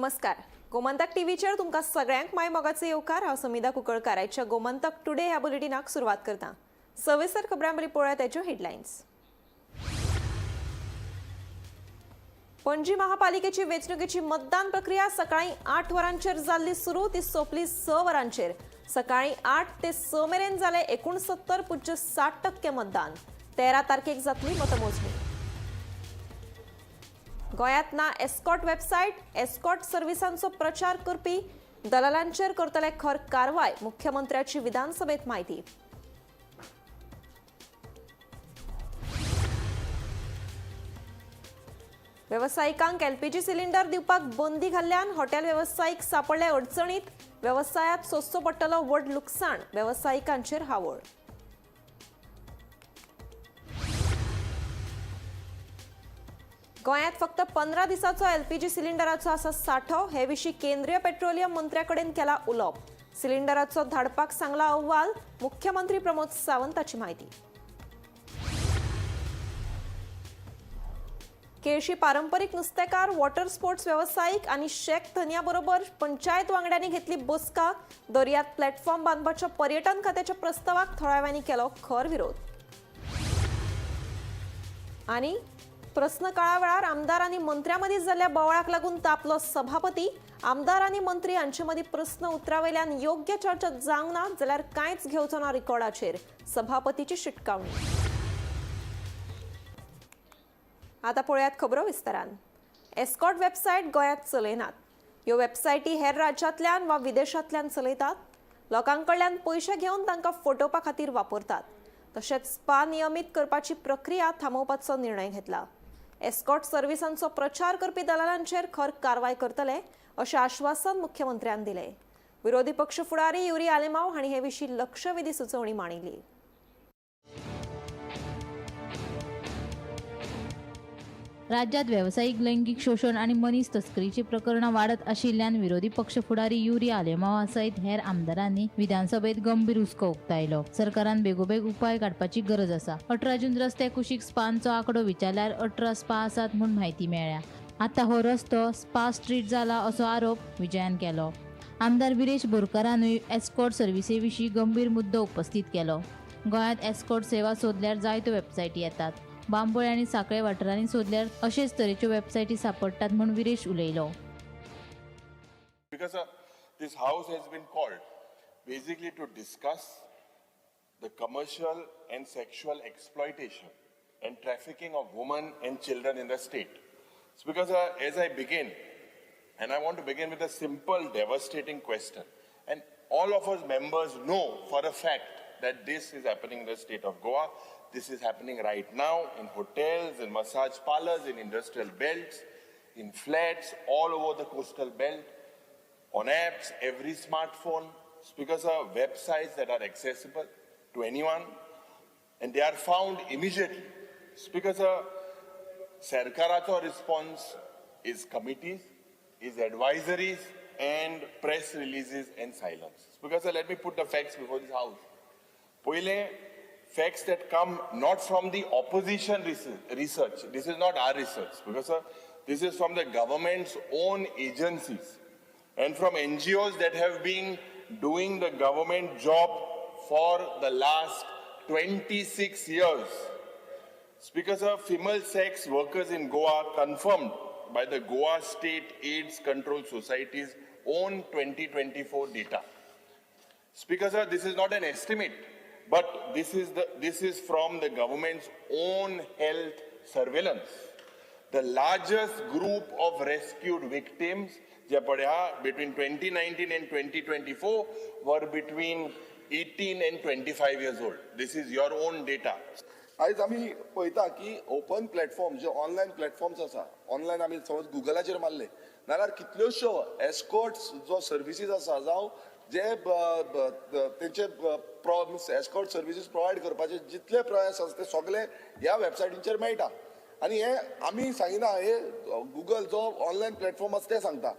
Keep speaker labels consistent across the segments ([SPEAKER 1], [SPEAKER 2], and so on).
[SPEAKER 1] नमस्कार, गोमंतक टीव्हीचेर तुमकां सगळ्यांक माय मोगाचो येवकार. हांव समिधा कुंकळकार. आयच्या गोमंतक टुडे ह्या बुलेटिनाक सुरवात करता. सविस्तर खबरां बरी पळोवया त्याच्यो हेडलायन्स. पणजी महापालिकेची वेंचणुकेची मतदान प्रक्रिया सकाळी 8 वरांचेर जाल्ली सुरू, ती सोंपली 6 वरांचेर. सकाळी 8 ते 6 मेरेन जालें 69.60% मतदान. 13 तारखेक जातली मतमोजणी. गोंयांत ना एस्कॉर्ट वेबसायट. एस्कॉर्ट सर्व्हिसांचो प्रचार करपी दलालांचेर करतले खर कारवाय, मुख्यमंत्र्याची विधानसभेत माहिती. वेवसायिकांक एलपीजी सिलिंडर दिवपाक बंदी घाल्ल्यान हॉटेल वेवसायीक सापडले अडचणीत. वेवसायात सोंसचो पडटलो व्हड लुकसाण, वेवसायिकांचेर हावळ. गोंयांत फक्त 15 दिसाचो एलपीजी सिलिंडराचो आसा सांठो. हे विशीं केंद्रीय पेट्रोलियम मंत्र्या कडेन केला उलोवप. सिलिंडराचो धाडपाक सांगला अहवाल, मुख्यमंत्री प्रमोद सावंताची म्हायती. केळशी पारंपरीक नुस्तेकार, वॉटर स्पोर्ट्स वेवसायीक आनी शेक धनया बरोबर पंचायत वांगड्यांनी घेतली बसका. दर्यात प्लॅटफॉर्म बांदपाच्या पर्यटन खात्याच्या प्रस्तावाक थळाव्यांनी केलो खर विरोध. आनी प्रस्न काळा वेळार आमदार आनी मंत्र्यां मदीं जाल्ल्या बोवाळाक लागून तापलो सभापती. आमदार आनी मंत्री हांचे मदीं प्रस्न उतरावेल्यान योग्य चर्चा जावंक ना जाल्यार कांयच घेवचो ना रिकॉर्डाचेर, सभापतीची शिटकावणी. आता पळयात खबरो विस्तारान. एस्कॉर्ट वेबसायट गोंयांत चलयनात. ह्यो वेबसायटी हेर राज्यांतल्यान वा विदेशांतल्यान चलयतात. लोकां कडल्यान पयशे घेवन तांकां फटोवपा खातीर वापरतात. तशेंच स्पा नियमीत करपाची प्रक्रिया थांबोवपाचो निर्णय घेतला. एस्कॉर्ट सर्व्हिसांचो प्रचार करपी दलालांचेर खर कारवाय करतले अशें आश्वासन मुख्यमंत्र्यान दिलें. विरोधी पक्ष फुडारी युरी आलेमाव हांणी हे विशीं लक्षवेधी सुचोवणी मांडिल्ली.
[SPEAKER 2] राज्यात व्यावसायिक लैंगिक शोषण आणि मनीस तस्करीची प्रकरणां वाडत आशिल्ल्यान विरोधी पक्ष फुडारी युरी आलेमावा सयत हेर आमदारांनी विधानसभेत गंभीर हुस्को उक्तायलो. सरकारान बेगोबेग उपाय काडपाची गरज आसा. 18 जून रस्त्या कुशीक स्पांचो आंकडो विचारल्यार 18 स्पा आसात म्हूण म्हायती मेळ्ळ्या. आतां हो रस्तो स्पा स्ट्रीट जाला असो आरोप विजयान केलो. आमदार विरेश बोरकारानूय एस्कॉर्ट सर्व्हिसे विशीं गंभीर मुद्दो उपस्थित केलो. गोंयांत एस्कॉर्ट सेवा सोदल्यार जायत्यो वेबसायटी येतात. बांबोळे आनी साखळे वाठारांनी सोदल्यार अशेच तरेच्यो वेबसायटी सापडटात म्हूण विरेश उलयलो.
[SPEAKER 3] Because this house has been called basically to discuss the commercial and sexual exploitation and trafficking of women and children in the state. It's because as I begin, and I want to begin with a simple, devastating question. And all of us members know for a fact that this is happening in the state of Goa. This is happening right now in hotels, in massage parlors, in industrial belts, in flats, all over the coastal belt, on apps, every smartphone. It's because of websites that are accessible to anyone and they are found immediately. It's because of सरकाराचो response is committees, is advisories and press releases and silence. It's because let me put the facts before this house. Poile, facts that come not from the opposition research. This is not our research, because this is from the government's own agencies and from NGOs that have been doing the government job for the last 26 years. Speaker sir, female sex workers in Goa confirmed by the Goa State AIDS Control Society's own 2024 data. Speaker sir, this is not an estimate, but this is from the government's own health surveillance. The largest group of rescued victims between 2019 and 2024 were between 18 and 25 years old. This is your own data.
[SPEAKER 4] आयज आमी पळयता की open platform जे online platforms आसा, online आमी समज गुगलाचेर मारले नाल्यार कितल्योश्यो एस्कॉर्ट्स जो सर्विसीस आसा, जावं जे तेंचे एस्कॉर्ट सर्विसीस प्रोवायड करपाचे जितले प्रयास आसा ते सगळे ह्या वेबसायटींचेर मेळटा. आनी हे आमी सांगिना, हे गुगल जो ऑनलायन प्लॅटफॉर्म आसा ते सांगता.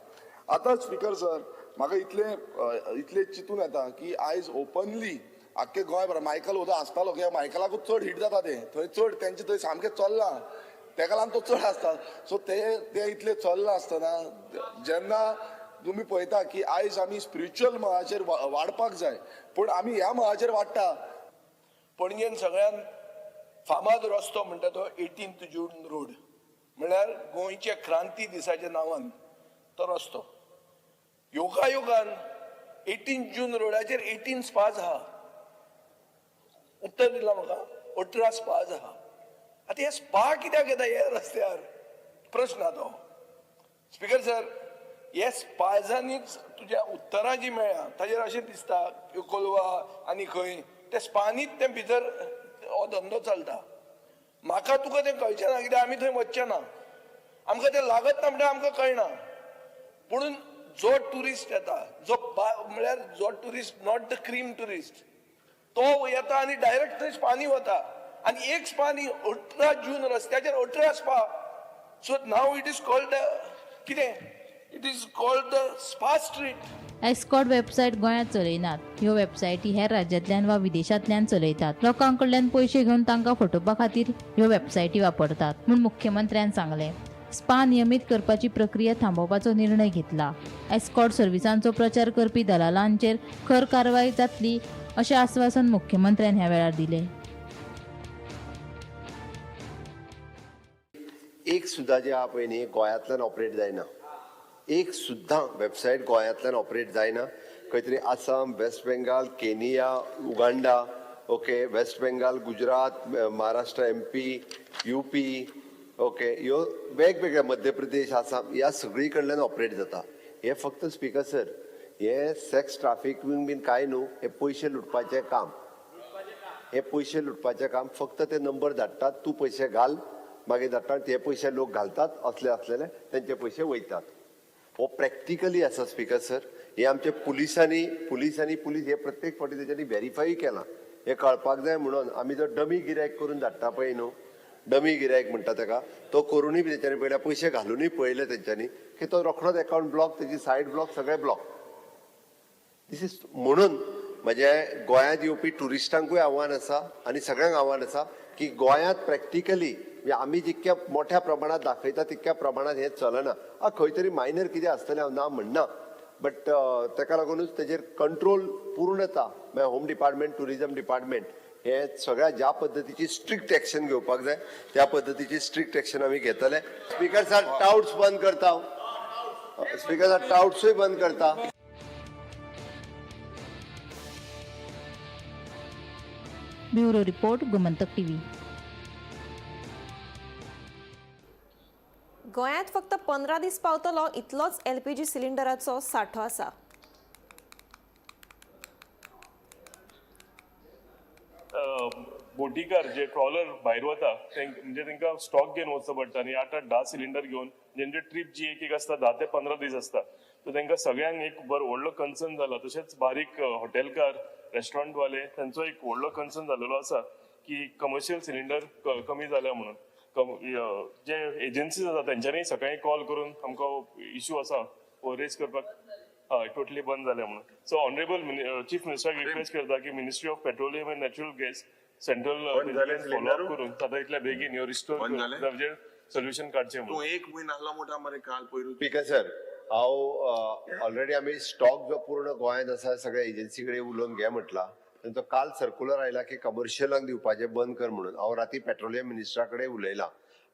[SPEAKER 4] आतां स्पिकर सर, म्हाका इतलें चिंतून येता की आयज ओपनली आख्खे गोंयभर मायकल वता आसतालो कित्याक मायकलाकूच चड हीट जाता, ते थंय चड तेंचे थंय सामकें चल्लां. तेका लागून तो चड आसता. सो ते ते इतले चल्ला आसतना जेन्ना तुमी पळयता की आयज आमी स्पिरिच्युअल मळाचेर वाडपाक जाय, पूण आमी ह्या मळाचेर वाडटा.
[SPEAKER 5] पणजेन सगळ्यान फामाद रस्तो म्हणटा तो 18 जून रोड, म्हळ्यार गोंयच्या क्रांती दिसाच्या नांवान तो रस्तो. योगायोगान 18 जून रोडाचेर 18 स्पाज आहा. उत्तर दिलां म्हाका, 18 स्पाज आहा. आतां हे स्पा कित्याक येता हे रस्त्यार, प्रश्न तो. स्पिकर सर, हे स्पाजांनीच तुज्या उत्तरां जी मेळ्ळा ताजेर अशें दिसता कोलवा आनी खंय ते स्पानीच ते भितर हो धंदो चलता. म्हाका तुका तें कळचें ना, कित्याक आमी थंय वचचें ना, आमकां तें लागत ना म्हणल्यार आमकां कळना. पुणून जो ट्युरिस्ट येता, जो म्हळ्यार जो tourist not the cream tourist, तो येता आनी डायरेक्ट थंय स्पानी वता. आनी एक स्पानी 18 जून रस्त्याचेर 18 spa. So now it is called कितें, it is called the spa street.
[SPEAKER 2] Escort website गोंयांत चलयनात. ह्यो वेबसायटी हेर राज्यांतल्यान वा विदेशांतल्यान चलयतात. लोकां कडल्यान पयशे घेवन तांकां फटोवपा खातीर ह्यो वेबसायटी वापरतात म्हूण मुख्यमंत्र्यान सांगलें. स्पा नियमीत करपाची प्रक्रिया थांबोवपाचो निर्णय घेतला. एस्कॉर्ट सर्विसांचो प्रचार करपी दलालांचेर खर कारवाय जातली अशें आस्वासन मुख्यमंत्र्यान ह्या वेळार दिलें.
[SPEAKER 6] एक सुद्दां जे आहा पळय न्ही गोंयांतल्यान ऑपरेट जायना, एक सुद्दां वेबसायट गोंयांतल्यान ऑपरेट जायना. खंय तरी Assam, West Bengal, Kenya, Uganda, okay, West Bengal, Gujarat, Maharashtra, MP, UP, okay, ह्यो वेगवेगळ्या मध्य प्रदेश, आसाम ह्या सगळी कडल्यान ऑपरेट जाता. हे फक्त स्पिकर सर, हे सेक्स ट्राफिकींग बीन कांय न्हू, हे पयशे लुटपाचें काम. हे पयशे लुटपाचें काम. फक्त ते नंबर धाडटात, तूं पयशे घाल, मागीर धाडटा, ते पयशे लोक घालतात, असले असलेले तेंचे पयशे वयतात. हो प्रॅक्टिकली आसा स्पिकर सर. हे आमचे पुलिसांनी पुलिसांनी पुलीस हे प्रत्येक फावटी तेच्यांनी व्हेरीफाय केलां. हे कळपाक जाय म्हणून आमी जो डमी गिरायक करून धाडटा पळय न्हू, डमी गिरायक म्हणटा तेका, तो करुनूय बी तेंच्यांनी पयल्या, पयशे घालुनूय पळयले तेंच्यांनी की तो रोखडोच एकावंट ब्लॉक, तेजी सायट ब्लॉक, सगळें ब्लॉक. This is म्हणून म्हजे गोंयांत येवपी ट्युरिस्टांकूय आव्हान आसा आनी सगळ्यांक आव्हान आसा की गोंयांत प्रॅक्टिकली म्हणजे आमी जितक्या मोठ्या प्रमाणात दाखयता तितक्या प्रमाणात हें चलना. खंय तरी मायनर कितें आसतलें हांव ना म्हणना, बट तेका लागुनूच तेजेर कंट्रोल पूर्णता म्हळ्यार होम डिपार्टमेंट, ट्युरिजम डिपार्टमेंट हे सगळ्या ज्या पद्दतीची स्ट्रिक्ट एक्शन घेवपाक जाय त्या पद्दतीची स्ट्रिक्ट एक्शन आमी घेतले. स्पिकर सर, टाउट्स बंद करता. स्पिकर सर, टाउट्सूय बंद करता.
[SPEAKER 2] Bureau report, Gomantak TV.
[SPEAKER 1] गोंयांत फक्त 15 दीस पावतलो इतलोच एलपीजी सिलिंडराचो सांठो आसा.
[SPEAKER 7] बोटीकार जे ट्रॉलर भायर वता म्हणजे तांकां स्टॉक घेवन वचचो पडटा आनी 8 8 10 सिलिंडर घेवन जेंचे ट्रीप जी एक एक आसता 10 ते 15 दीस आसता, सो तांकां सगळ्यांक एक बरो व्हडलो कन्सर्न जाला. तशेंच बारीक हॉटेलकार, रेस्टॉरंटवाले तांचो एक व्हडलो कन्सर्न जालेलो आसा की कमर्शियल सिलिंडर कमी जाल्या म्हणून. जे एजन्सीज आसा तेंच्यांनी सकाळी कॉल करून आमकां इशू आसा हो रेज करपाक, हय टोटली बंद जाल्या म्हणून. सो ऑनरेबल चीफ मिनिस्टराक रिक्वेस्ट करता की ministry of petroleum and natural gas central follow up करून जाता इतल्या बेगीन ह्यो रिस्टोर करून सोल्युशन काडचें म्हणून.
[SPEAKER 3] तूं एक म्हयनो आसलो म्हणटा मरे काल पयरू.
[SPEAKER 6] स्पिकर सर, हांव ऑलरेडी आमी स्टॉक जो पूर्ण गोंयांत आसा सगळ्या एजन्सी कडेन उलोवन घे म्हटला. तेंचो काल सर्कुलर आयला की कमर्शियलांक दिवपाचें बंद कर म्हणून. हांव राती पेट्रोलियम मिनिस्टरा कडेन उलयलां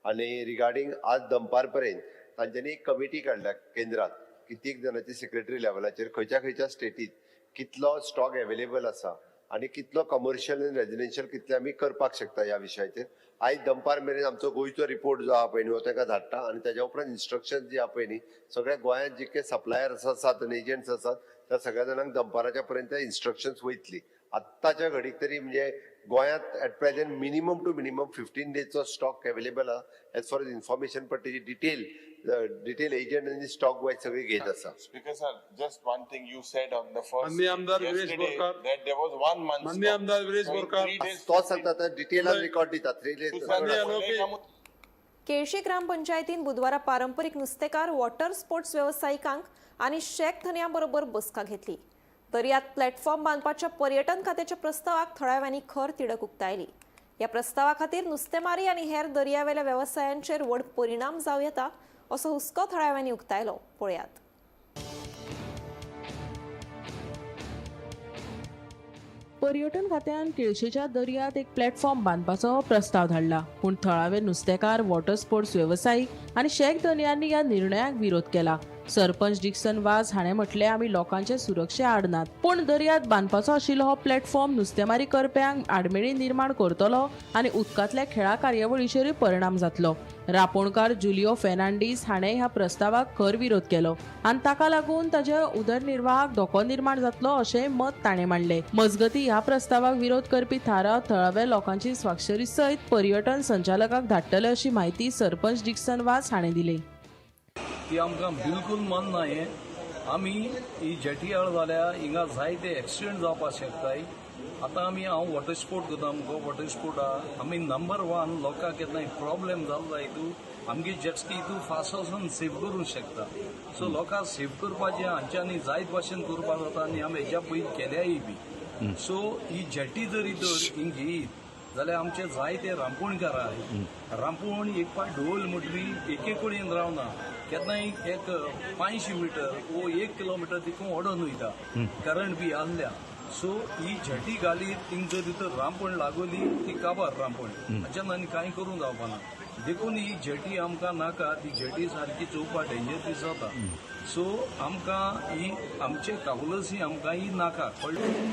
[SPEAKER 6] आनी रिगार्डींग आज दनपार पर्यंत तांच्यांनी एक कमिटी काडल्या केंद्रात की 3 जाणांची सेक्रेटरी लेवलाचेर खंयच्या खंयच्या स्टेटीत कितलो स्टॉक एवेलेबल आसा आनी कितलो कमर्शियल आनी रेजिडेन्शियल कितले आमी करपाक शकता ह्या विशयाचेर. आयज दनपार मेरेन आमचो गोंयचो रिपोर्ट जो आहा पळय न्ही हो ताका धाडटा आनी ताज्या उपरांत इन्स्ट्रक्शन जी आहा पळय न्ही सगळ्या गोंयांत जितके सप्लायर आसात आनी एजंट्स आसात त्या सगळ्या जाणांक दनपाराच्या पर्यंत इन्स्ट्रक्शन्स वयतली. आत्ताच्या घडीक तरी म्हणजे गोंयांत at present minimum to minimum 15 डेजचो stock available आहा. एज फार एज इन्फॉर्मेशन पण तेजी डिटेल एजंट आनी स्टॉक वायज सगळी घेत आसा.
[SPEAKER 3] Speaker sir, just one thing you said on the first
[SPEAKER 8] माननीय आमदार Viresh
[SPEAKER 3] yesterday
[SPEAKER 8] Borkar.
[SPEAKER 3] that there was 1 month.
[SPEAKER 8] माननीय आमदार विरेश बोरकार.
[SPEAKER 6] तोच सांगता आतां डिटेलान रिकॉर्ड दिता 3 डेज.
[SPEAKER 8] माननीय आरोपी.
[SPEAKER 1] केळशी ग्रामपंचायतीन बुधवारा पारंपरीक नुस्तेकार, वॉटर स्पोर्ट्स वेवसायिकांक आनी शेक धनयां बरोबर बसका घेतली. दर्यात प्लॅटफॉर्म बांदपाच्या पर्यटन खात्याच्या प्रस्तावाक थळाव्यांनी खर तिडक उक्तायली. ह्या प्रस्तावा खातीर नुस्तेमारी आनी हेर दर्यावेल्या वेवसायांचेर व्हड परिणाम जावं येता असो हुस्को थळाव्यांनी उक्तायलो. पळयात.
[SPEAKER 9] पर्यटन खात्यान केळशेच्या दर्यांत एक प्लॅटफॉर्म बांदपाचो प्रस्ताव धाडला, पूण थळावे नुस्तेकार, वॉटर स्पोर्ट्स वेवसायीक आनी शेक धनयांनी ह्या निर्णयाक विरोध केला. सरपंच डिक्सन वाज हाणें म्हटलें, आमी लोकांचे सुरक्षे आड नात, पूण दर्यांत बांदपाचो आशिल्लो हो प्लॅटफॉर्म नुस्तेमारी करप्यांक आडमेळी निर्माण करतलो आनी उदकांतल्या खेळा कार्यावळीचेरूय परिणाम जातलो. रापोणकार जुलियो फेर्नांडीस हाणें ह्या प्रस्तावाक खर विरोध केलो आनी ताका लागून ताच्या उदरनिर्वाहाक धोको निर्माण जातलो अशें मत ताणें मांडलें. मजगतीं, ह्या प्रस्तावाक विरोध करपी थाराव थळाव्या लोकांची स्वाक्षरी सयत पर्यटन संचालकाक धाडटले अशी म्हायती सरपंच डिक्सन वाज हाणें दिली.
[SPEAKER 10] ती आमकां बिलकुल मानना. हें आमी ही जेटी आड जाल्यार हिंगा जायते एक्सिडंट जावपाक शकताय. आतां आमी हांव वॉटर स्पोर्ट करता मुगो, वॉटर स्पोर्ट आहा आमी नंबर 1. लोकांक केन्नाय प्रॉब्लेम जालो जाय हितू आमगे जेटस्की हितू फास्ट वचून सेव करूंक शकता. सो लोकांक सेव करपाचें हांच्यांनी जायत भाशेन करपाक जाता आनी आमी हेज्या पयलीं केल्याय बी. सो ही जेटी जरी तर हिंग घेयत जाल्यार आमचे जायते रांपोणकार आहाय. रांपोण एक पाट ढोल म्हटली एके कडेन रावना, केन्नाय एक 500 मिटर वो 1 किलोमिटर तितून ओडोन वयता करंट बी आहल्या. सो ही झटी घाली थिंग जर तर रांपण लागोली ती काबार रांपण, हाच्यान आनी कांय करूंक जावपाना. देखून ही झटी आमकां नाका, ती झटी सारकी चोवपा डेंजर ती जाता. सो आमकां ही आमचे कावलसी आमकां ही नाका.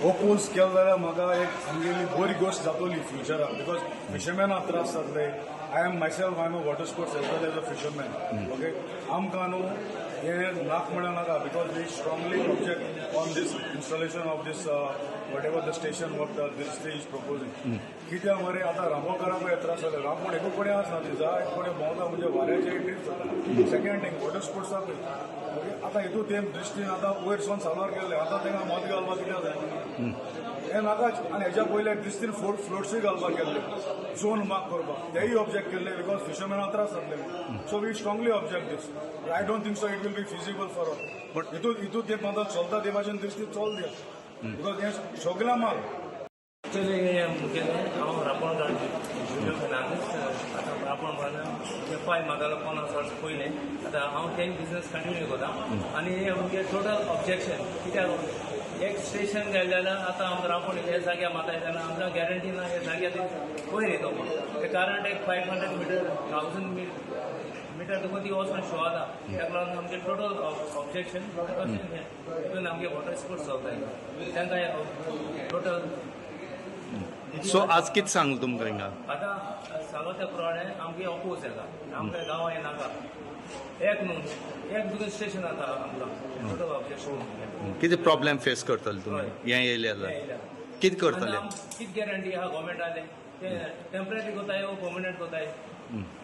[SPEAKER 8] ओपोज केलो जाल्यार म्हाका एक आमगेली बरी गोश्ट जातली फ्युचराक, because फिशरमॅनाक त्रास जातले. I am myself, I am a water sports as well as a fisherman. Okay, आमकां न्हू हें नाक म्हणल्यार नाका, because we strongly object on this installation of this whatever the station what this is proposing. कित्याक मरे आतां रांपोणकारांकूय त्रास जाले. रांपोण एकूच कडेन आसना, ती जाय कडेन भोंवता, म्हणजे वाऱ्याचेर ट्रीप जाता. सेकंड थींग वॉटर स्पोर्ट्साकूय. ओके, आतां हितून ते दृश्टीन आतां वयर सावन साल्वार केल्ले, आतां तांकां मत घालपाक कित्याक जाय हें नाकाच. आनी हेज्या पयले दृश्टीन फ्लोट्सूय घालपाक गेल्ले झोन मार्क करपाक, तेय ऑब्जेक्ट केल्ले because फिशरमॅनाक त्रास जातले. So we strongly object this. I don't think so it will be feasible for all. But हितून ते आतां चलता ते भाशेन दृश्टीन चल दिया, because हें सगळ्या माल.
[SPEAKER 11] एक्चुअली मुगेलें हांव रांपोणकार जुलियो फेर्नांडीस. आतां रांपोण म्हळ्यार पांय म्हाका 50 वर्सां पयलें. आतां हांव ते बिजनस कंटिन्यू करता आनी मुगे टोटल ऑब्जेक्शन कित्याक एक स्टेशन गेलें जाल्यार आतां आमकां रांपोण हे जाग्यार मारता जाल्यार आमकां गॅरंटी ना हे जाग्यार वयर येतो म्हूण. ते कारण एक 500 मिटर 1000 मिटर तुका ती वचून शो जाता. ताका लागून आमचें टोटल ऑब्जेक्शन तितून आमगे वॉटर स्पोर्ट्स चलता तांकां टोटल.
[SPEAKER 12] सो आज कितें सांगलें तुमकां हिंगा?
[SPEAKER 11] आतां सांगो त्या प्रमाणे आमगे अपोज येता, आमकां गांवां नाका. एक न्हू एक तुका स्टेशन जाता आमकां टोटल ऑब्जेक्शन.
[SPEAKER 12] कितें प्रॉब्लेम फेस करतले तुमी हें येयलें जाल्यार कितें करतले?
[SPEAKER 11] कितें गॅरंटी आहा गव्हर्मेंटाले ते टेम्पररी कोताय वो पर्मनंट कोताय?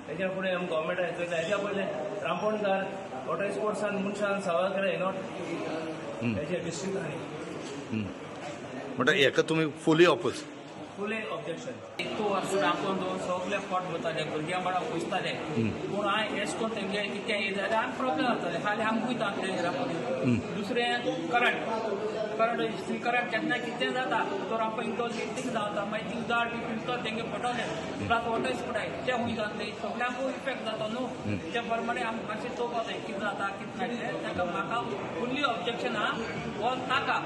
[SPEAKER 11] हेज्या फुडें आमी गव्हर्मेंटान चोयता. हेज्या पयलें रांपोणकार वॉटर स्पोर्ट्सान मनशान सवाल केले not हेजे डिस्ट्रिक्टांनी.
[SPEAKER 12] म्हणटा हेका तुमी फुली ऑपोज?
[SPEAKER 11] फुले ऑब्जेक्शन.
[SPEAKER 13] इतू वर्स रांपोण दवरून सगळे पोट भरताले, भुरग्यां बाळां पोसताले, पूण हांवें एश कोन्न तेंगे कितें येयलें जाल्यार आमी प्रॉब्लेम जाताले. खाली आमकां वयता रांपोण. दुसरें करंट, करंट करंट केन्ना कितें जाता तो रांपोण इंतो थिंग जाता, मागीर थिंग झाड बी पिळटा तेंगे पडटले, प्लस वॉटर स्पोर्टाय ते खूंय जातले सगल्यांकूय इफेक्ट जाता न्हू. ते प्रमाणे आमकां मातशें चोवपा जाय कितें जाता कितें ना तें. ताका म्हाका फुल्ली ऑब्जेक्शन आहा, हो नाका.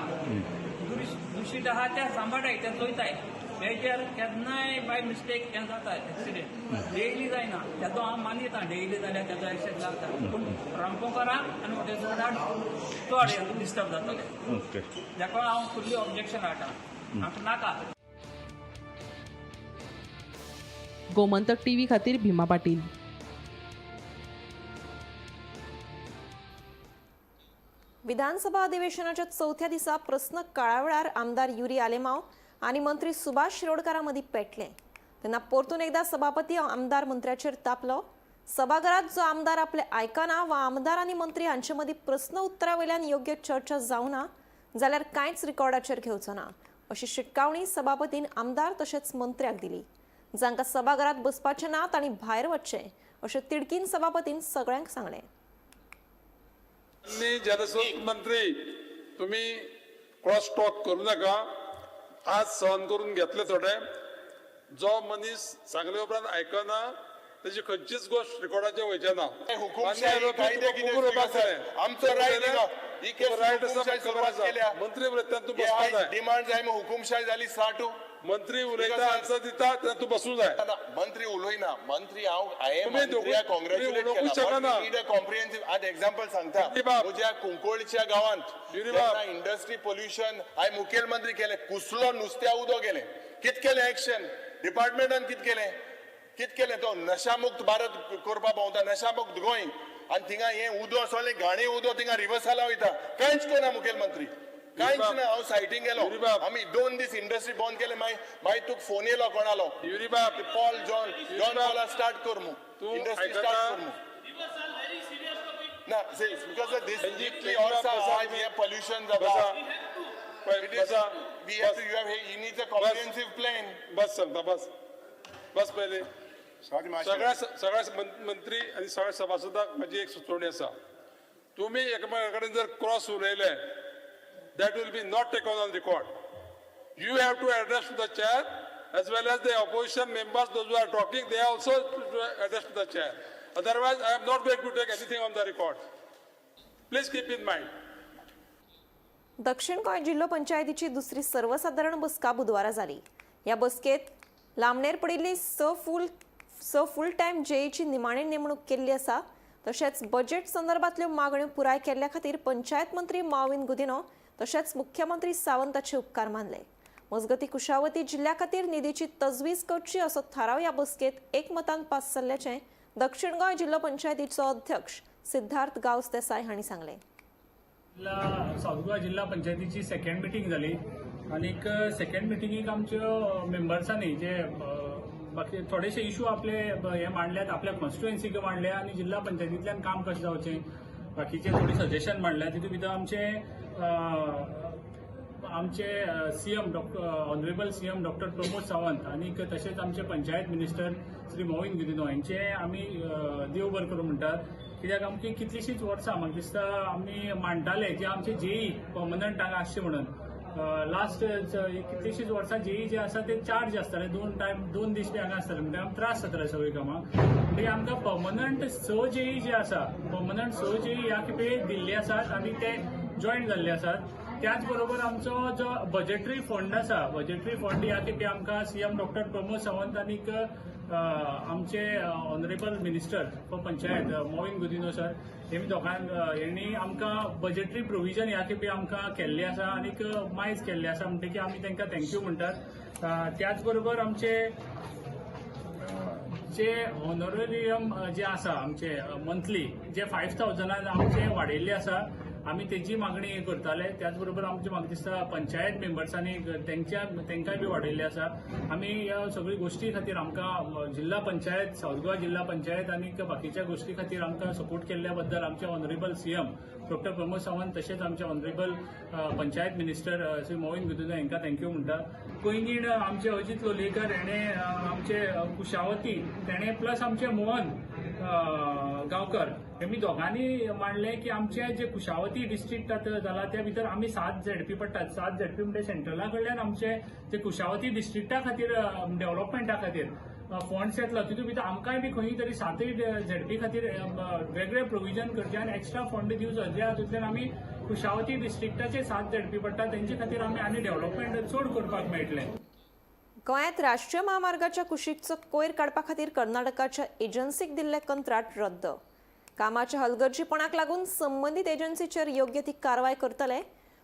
[SPEAKER 13] दुशीत आहा ते सांबाळटाय, ते चोयताय. मेजर केन्नाय बाय मिस्टेक हें जाता एक्सिडेंट, डेली जायना तेजो हांव मानयता, डेली जाल्यार तेजो एक्सिडेंट जाता, पूण रांपोणकारांक आनी वॉटर स्पोर्टाक चड डिस्टर्ब जातले. ताका हांव फुल्ली ऑब्जेक्शन हाडटा, आमकां नाका.
[SPEAKER 9] गोमंतक टीव्ही खातीर भीमा पाटील.
[SPEAKER 1] विधानसभा अधिवेशनाच्या चवथ्या दिसा प्रस्न काळा वेळार आमदार युरी आलेमाव आनी मंत्री सुभाष शिरोडकारा मदीं पेटलें. तेन्ना परतून एकदा सभापती आमदार मंत्र्याचेर तापलो. सभाघरात जो आमदार आपले आयकना वा आमदार आनी मंत्री हांचे मदीं प्रस्न उत्तरा वयल्यान योग्य चर्चा जावना जाल्यार कांयच रिकॉर्डाचेर घेवचो ना अशी शिटकावणी सभापतीन आमदार तशेंच मंत्र्याक दिली. जांकां सभाघरात बसपाचें ना तांणी भायर वचचें अशें तिडकीन सभापतीन सगळ्यांक सांगलें.
[SPEAKER 14] जलस्रोत मंत्री तुम्ही क्रॉस टॉक करू नका. आज सहन करून घेतले थोडे, जो मनीस सांगले उपरांत आयकना तेजी खंयचीच गोश्ट रिकॉर्डाचेर वयचे ना.
[SPEAKER 3] हुकुमशाही कायदे कितें आमचो रायट ही केस
[SPEAKER 14] रायट आसा,
[SPEAKER 3] हुकुमशाही
[SPEAKER 14] खबर
[SPEAKER 3] सुरवात
[SPEAKER 14] आसा.
[SPEAKER 3] केल्या.
[SPEAKER 14] मंत्री उलयता तूं बसपा जाय.
[SPEAKER 3] डिमांड जाय, हुकुमशाही जाली स्टार्ट.
[SPEAKER 14] मंत्री उलयता, आन्सर दिता तेन्ना तूं बसूं जाय.
[SPEAKER 3] मंत्री उलयना, मंत्री हांव हांवें
[SPEAKER 14] तुमी
[SPEAKER 3] मंत्र्याक
[SPEAKER 14] दोगूय
[SPEAKER 3] कॉंग्रॅच्युलेट
[SPEAKER 14] उलोवंकूच शकना.
[SPEAKER 3] केला. कॉम्प्रिहेन्सिव्ह आज एक्झाम्पल सांगता,
[SPEAKER 14] युरीबाब.
[SPEAKER 3] म्हज्या कुंकळच्या गांवांत
[SPEAKER 14] युरीबाब.
[SPEAKER 3] इंडस्ट्री पोल्युशन हांवें मुखेलमंत्री केलें, कुसलो नुस्त्या उदक गेलें, कित केलें एक्शन डिपार्टमेंटान, कित केलें, कित केलें? तो नशामुक्त भारत करपा भोंवता, नशामुक्त गोंय, आनी थिंगा हें उदक सगळें घाणी उदक थिंगा रिवर्साला वयता. कांयच कोना मुखेलमंत्री, कांयच ना. हांव सायटींग गेलो,
[SPEAKER 14] युरीबाब.
[SPEAKER 3] आमी 2 दीस इंडस्ट्री बंद केले. मागीर मागीर तुका फोन येयलो कोणालो,
[SPEAKER 14] युरीबाब.
[SPEAKER 3] पॉल जॉन जॉन
[SPEAKER 14] युरीबाब.
[SPEAKER 3] पॉला स्टार्ट कर मू,
[SPEAKER 14] तूं
[SPEAKER 3] इंडस्ट्री
[SPEAKER 14] आयकता?
[SPEAKER 3] स्टार्ट कर मू ना. Because दीस
[SPEAKER 14] तेंची
[SPEAKER 3] इतली वर्सां
[SPEAKER 14] बसा.
[SPEAKER 3] आज हें पोल्युशन जाता.
[SPEAKER 14] बसा. पळय, बसा.
[SPEAKER 3] We have to, you have, he needs a comprehensive plan.
[SPEAKER 14] बस सांगता, बस बस. पयलीं सगळ्या सगळ्या मंत्री आनी सगळ्या सभासदांक म्हजी एक सुचोवणी आसा. तुमी एकामेका कडेन जर क्रॉस उलयले, that will be not taken on record. You have to address to the chair as well as the opposition members, those who are talking, they also to address to the chair. Otherwise, I am not going to take anything on the record. Please keep in mind.
[SPEAKER 1] दक्षिण गोंय जिल्हो पंचायतीची दुसरी सर्वसाधारण बसका बुधवारा जाली. ह्या बसकेत लांबणेर पडिल्ली स फूल टायम जेईची निमाणी नेमणूक केल्ली आसा. तशेंच बजेट संदर्भातल्यो मागण्यो पुराय केल्ल्या खातीर पंचायत मंत्री माविन गुदिनो तशेंच मुख्यमंत्री सावंताचे उपकार मानले. मजगती, कुशावती जिल्ल्या खातीर निधीची तजवीज करची असो थाराव ह्या बसकेत एकमतान पास जाल्ल्याचें दक्षिण गोंय जिल्हो पंचायतीचो अध्यक्ष सिद्धार्थ गांवस देसाय हांणी सांगलें.
[SPEAKER 15] जिल्हा सावथ गोवा जिल्हा पंचायतीची सेकंड मिटींग जाली आनीक सेकंड मिटिंगेक आमच्यो मेंबर्सांनी जे बाकी थोडेशे इशू आपले हे मांडल्यात, आपल्या कॉन्स्टिट्युएन्सीक मांडल्या आनी जिल्हा पंचायतींतल्यान काम कशें जावचें बाकीचे थोडे सजेशन मांडल्या. तितूंत भितर आमचे CM doctor, honourable CM doctor Pramod Sawant आनीक तशेंच आमचे पंचायत मिनिस्टर श्री मोविन गुदिन्हो हेंचे आमी देव बरें करूं म्हणटात, कित्याक आमची कितलीशींच वर्सां म्हाका दिसता आमी मांडटाले जे आमचे जेई पर्मनंट हांगा आसचे म्हणून. लास्ट कितलीशींच वर्सां जेई जे आसा ते चार्ज आसताले, दोन टायम 2 दीस बी हांगा आसताले, म्हणजे आमकां त्रास जाताले सगळीं कामां. म्हणजे आमकां पर्मनंट स जेई जे आसा, पर्मनंट स जेई ह्या खेपे दिल्ले आसात आनी ते जॉयन जाल्ले आसात. त्याच बरोबर आमचो जो बजेटरी फंड आसा, बजेटरी फंड ह्या खेपे आमकां सीएम डॉक्टर प्रमोद सावंत आनीक आमचे honourable minister for panchayat Mauvin Godinho sir हेमी दोगांक हेणी आमकां बजेटरी प्रोविजन ह्या खेपे आमकां केल्ले आसा आनीक मायज केल्ले आसा, म्हणटकीर आमी तांकां thank you म्हणटात. त्याच बरोबर आमचे जे ऑनोरेरियम जे आसा आमचे मंथली जे 5,000 आमचे वाडयल्ले आसा, आमी तेजी मागणी करताले. त्याच बरोबर आमचे म्हाका दिसता पंचायत मेंबर्सांनी तेंकाय बी वाडयल्ले आसा. आमी ह्या सगळी गोश्टी खातीर आमकां जिल्हा पंचायत, सावथ गोवा जिल्हा पंचायत आनी बाकीच्या गोश्टी खातीर आमकां सपोर्ट केल्ल्या बद्दल आमचे honourable CM doctor Pramod Sawant तशेंच आमचे ऑनरेबल पंचायत मिनिस्टर श्री मोविन गुदिन्हो हांकां thank you म्हणटा. पैंगीण आमचे अजित लोलयेकर हेणे आमचे कुशावती तेणे प्लस आमचे मोहन गांवकर हेमी दोगांनी मांडलें की आमचे जे कुशावती डिस्ट्रिक्ट आतां जाला त्या भितर आमी सात झेडपी पडटात. सात झेडपी म्हणजे सेंट्रला कडल्यान आमचे जे कुशावती डिस्ट्रिक्टा खातीर डेव्हलपमेंटा खातीर फंड्स येतलो, तितून भितर आमकांय बी खंय तरी सातय झेडपी खातीर वेगळे प्रोविजन करचें आनी एक्स्ट्रा फंड दिवचो, ज्या हातूंतल्यान आमी कुशावती डिस्ट्रिक्टाचे सात झेडपी पडटा तेंचे खातीर आमी आनी डेव्हलपमेंट चड करपाक मेळटलें.
[SPEAKER 1] गोंयांत राष्ट्रीय म्हामार्गाच्या कुशीकचो कोयर काडपा खातीर कर्नाटकाच्या एजन्सीक दिल्लें कंत्राट रद्द. कामाच्या हलगर्जीपणाक लागून संबंदीत एजन्सीचेर योग्य ती कारवाय करतले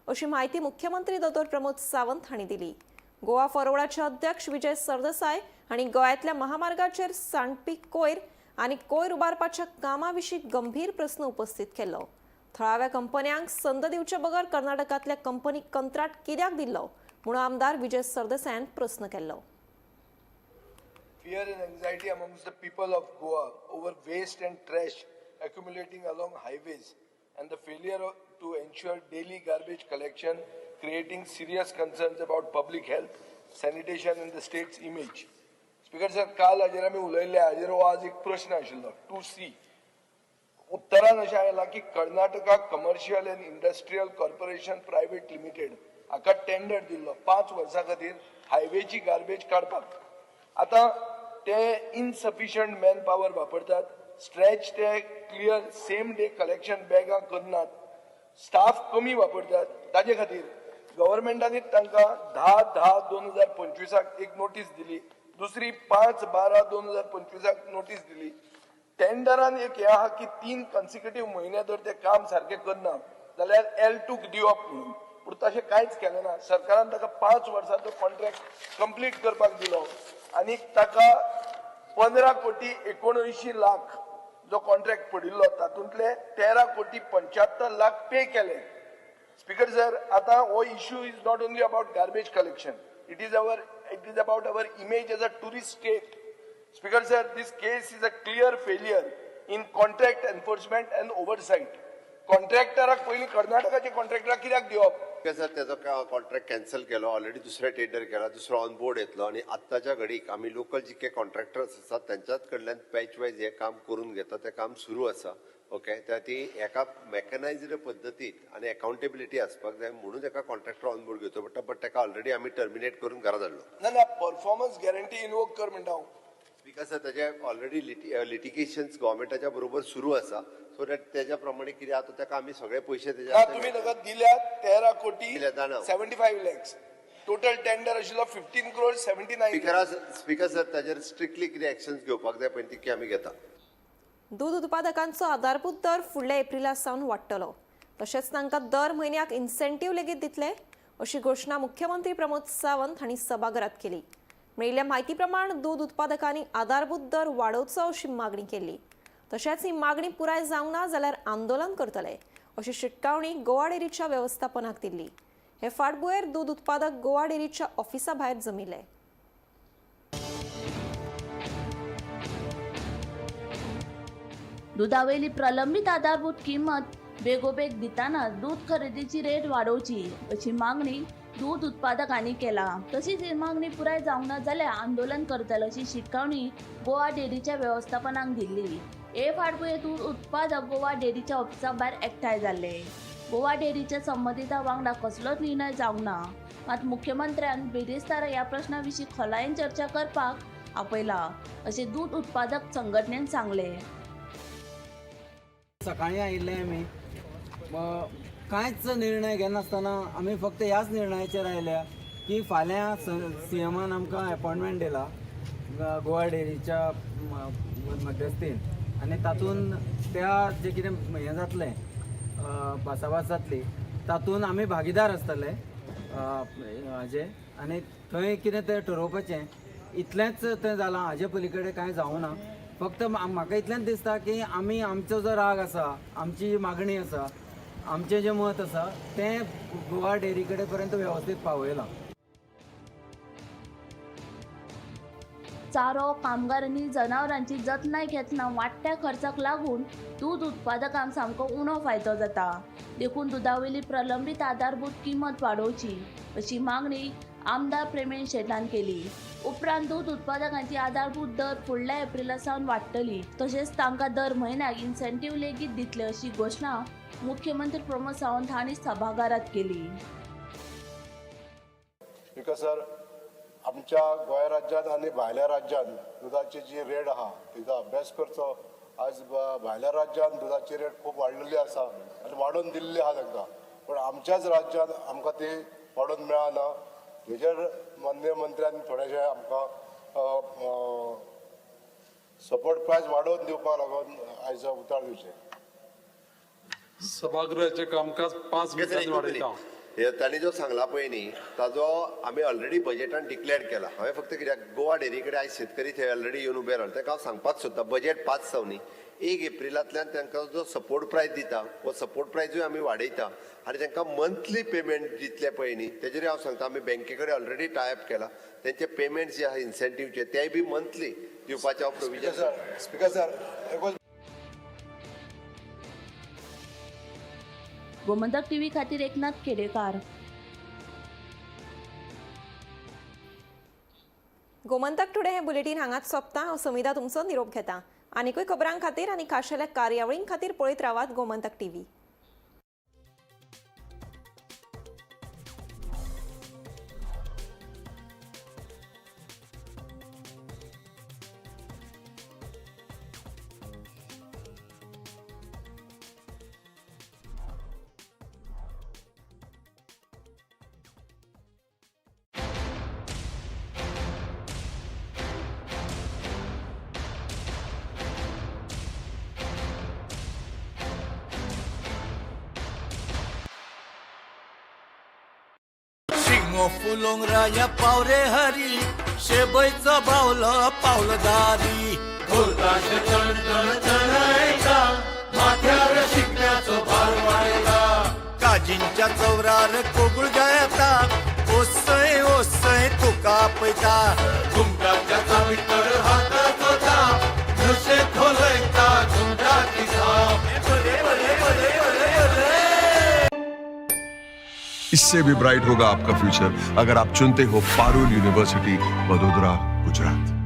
[SPEAKER 1] अशी म्हायती मुख्यमंत्री दोतोर प्रमोद सावंत हांणी दिली. गोवा फॉरवर्डाचे अध्यक्ष विजय सरदेसाय हांणी गोंयांतल्या महामार्गाचेर सांडपी कोयर आनी कोयर उबारपाच्या कामा विशीं गंभीर प्रस्न उपस्थित केल्लो. थळाव्या कंपन्यांक संद दिवचे बगर कर्नाटकांतल्या कंपनीक कंत्राट कित्याक दिल्लो म्हणून आमदार विजय सरदेसायान प्रस्न केल्लो.
[SPEAKER 5] Fear and anxiety amongst the people of Goa over waste and trash accumulating along highways and the failure to ensure daily garbage collection, creating serious concerns about public health, sanitation and the state's image. Speaker sir, काल हाजेर आमी उलयल्ले, हाजेर हो आज एक प्रश्न आशिल्लो 2C. उत्तरान अशें आयलां की Karnataka Commercial and Industrial Corporation Private Limited हाका टेंडर दिल्लो 5 वर्सां खातीर हायवेची गार्बेज काडपाक. आतां ते इनसफिशंट मॅन पावर वापरतात, स्ट्रेच ते क्लियर सेम डे कलेक्शन बॅगां करनात, स्टाफ कमी वापरतात. ताजे खातीर गव्हर्मेंटांनी तांकां 10/10/2025 एक नोटीस दिली, दुसरी 5/12/2025 नोटीस दिली. टेंडरान एक हें आहा की 3 कन्सिक्युटीव म्हयने जर ते काम सारकें करना जाल्यार L2 दिवप म्हणून, पूण तशें कांयच केलें ना. सरकारान ताका 5 वर्सांचो कॉन्ट्रॅक्ट कंप्लीट करपाक दिलो आनी ताका 15,79,00,000 जो कॉन्ट्रॅक्ट पडिल्लो तातूंतले 13,75,00,000 पे केले. स्पीकर सर, आतां हो issue is not only about garbage collection, it is about our image as a tourist state. Speaker sir, this case is a clear failure in contract enforcement and oversight. कॉन्ट्रॅक्टराक पयलीं कर्नाटकाचे कॉन्ट्रॅक्टराक कित्याक दिवप?
[SPEAKER 6] Sir, त्याचो contract cancel केलो, already दुसरे tender केला, दुसरो on board येतलो आनी आत्ताच्या घडीक आमी लोकल जितके कॉन्ट्रॅक्टर्स आसात त्यांच्याच कडल्यान पॅच वायज हें काम करून घेता, तें काम सुरू आसा. ओके, त्या ती एका मॅकनायज्ड पद्दतीत आनी अकाउंटेबिलिटी आसपाक जाय म्हणून एका कॉन्ट्रॅक्टर ऑन बोर्ड घेवचो पडटा, बट ताका ऑलरेडी आमी टर्मिनेट करून घरा धाडलो.
[SPEAKER 5] ना, परफॉर्मन्स गॅरंटी इनवोक कर म्हणटा हांव.
[SPEAKER 6] Because ताजे ऑलरेडी लिटिगेशन्स गव्हर्मेंटाच्या बरोबर सुरू आसा, सो that तेज्या प्रमाणे कितें आतां ताका आमी सगळे पयशे
[SPEAKER 5] ना, तुमी ताका दिल्यात 13,75,00,000, टोटल टेंडर आशिल्लो 15,79,00,000.
[SPEAKER 6] स्पीकर सर, ताजेर स्ट्रिक्टली कितें एक्शन्स घेवपाक जाय पळय तितके आमी घेता.
[SPEAKER 1] दूद उत्पादकांचो आधारभूत दर फुडल्या एप्रिला सावन वाडटलो, तशेंच तांकां दर म्हयन्याक इन्सेंटीव लेगीत दितले अशी घोशणा मुख्यमंत्री प्रमोद सावंत हांणी सभाघरात केली. मेळिल्ल्या म्हायती प्रमाण दूद उत्पादकांनी आधारभूत दर वाडोवचो अशी मागणी केली, तशेंच ही मागणी पुराय जावंक ना जाल्यार आंदोलन करतले अशी शिटकावणी गोवा डेअरीच्या वेवस्थापनाक दिल्ली. हे फाटभुंयेर दूद उत्पादक गोवा डेअरीच्या ऑफिसा भायर जमिल्ले.
[SPEAKER 16] दुधावयली प्रलंबित आधारभूत किंमत बेगोबेग दिताना दूध खरेदीची रेट वाडोवची अशी मागणी दूध उत्पादकांनी केला. तशीच ही मागणी पुराय जावंक ना जाल्यार आंदोलन करतले अशी शिटकावणी गोवा डेअरीच्या वेवस्थापनाक दिल्ली. हे फाटभुंयेर दूध उत्पादक गोवा डेअरीच्या ऑफिसा भायर एकठांय जाल्ले. गोवा डेअरीच्या संबंदिता वांगडा कसलोच निर्णय जावंक ना, मात मुख्यमंत्र्यान बिरेस्तारा ह्या प्रश्ना विशीं खोलायेन चर्चा करपाक आपयला अशें दूध उत्पादक संघटनेन सांगलें.
[SPEAKER 17] सकाळीं आयिल्ले आमी, कांयच निर्णय घेनासतना आमी फक्त ह्याच निर्णयाचेर आयल्या की फाल्यां सीएमान आमकां एपॉयंटमेंट दिला गोवा डेअरीच्या मध्यस्थीन आनी तातूंत त्या जें कितें हें जातलें, भासाभास जातली, तातूंत आमी भागीदार आसतले हाजे आनी थंय कितें तें ठरोवपाचें इतलेंच तें जालां. हाजे पली कडेन कांय जावना. फक्त म्हाका इतलेंच दिसता की आमी आमचो जो राग आसा, आमची मागणी आसा, आमचें जें मत आसा तें गोवा डेअरी कडेन पर्यंत वेवस्थीत पावयलां.
[SPEAKER 16] चारो, कामगार आनी जनावरांची जतनाय घेतना वाडट्या खर्चाक लागून दूद उत्पादकांक सामको उणो फायदो जाता, देखून दुदावयली प्रलंबीत आधारभूत किंमत वाडोवची अशी मागणी आमदार प्रेमेन शेटान केली. उपरांत दूद उत्पादकांची आधारभूत दर फुडल्या एप्रिला सावन वाडटली, तशेंच तांकां दर म्हयन्याक इन्सेंटीव लेगीत दितले अशी घोशणा मुख्यमंत्री प्रमोद सावंत हांणी सभाघरात केली.
[SPEAKER 18] स्पीकर सर, आमच्या गोंय राज्यांत आनी भायल्या राज्यांत दुदाची जी रेट आहा तिचो अभ्यास करचो. आज भायल्या राज्यांत दुदाची रेट खूब वाडलेली आसा आनी वाडोवन दिल्ली आहा तांकां, पूण आमच्याच राज्यांत आमकां ती वाडोवन मेळना. हेजेर माननीय मंत्र्यान थोडेशे आमकां सपोर्ट प्रायस वाडोवन दिवपाक लागून आयज उतर दिवचें.
[SPEAKER 14] सभागृहाचें कामकाज 5 मिनटांनी वाडयता.
[SPEAKER 6] तांणी जो सांगला पळय न्ही ताजो आमी ऑलरेडी बजेटान डिक्लेअर केला. हांवें फक्त कित्याक गोवा डेअरी कडेन आयज शेतकरी थंय ऑलरेडी येवन उबे रावले, तांकां हांव सांगपाक सोदता बजेट 5 जावं न्ही 1 एप्रिलांतल्यान तांकां जो सपोर्ट प्रायस दिता हो सपोर्ट प्रायजूय आमी वाडयता आनी तांकां मंथली पेमेंट दितले पळय न्ही तेजेर हांव सांगता आमी बँके कडेन ऑलरेडी टायप केला. तेंचे पेमेंट जे आहा इन्सेंटिवचे तेय बी मंथली दिवपाचें हांव provision.
[SPEAKER 18] Speaker sir,
[SPEAKER 16] Gomantak TV खातीर एकनाथ खेडेकार.
[SPEAKER 1] गोमंतक टुडे हे बुलेटीन हांगाच सोंपता. हांव समिधा तुमचो निरोप घेता. आनीकूय खबरां खातीर आनी खाशेल्या कार्यावळीं खातीर पळयत रावात गोमंतक टीव्ही.
[SPEAKER 19] शिंगो फुलोंग राया पावरे हरी, शेबयचो बावलो पावलो दारी. ढोलताशे चण चण चणयता, माथ्यार शिगम्याचो भार वाडयता. काजींच्या चौरार कोगूळ गायता, ओसय ओसय तुका पळयता. घुमटाच्या चावीतर हाताचो थाप, नशे खोलयता घुमटाची थाप. बले बले बले बले बले.
[SPEAKER 20] इससे भी ब्राइट होगा आपका फ्यूचर, अगर आप चुनते हो पारुल यूनिवर्सिटी, वडोदरा, गुजरात.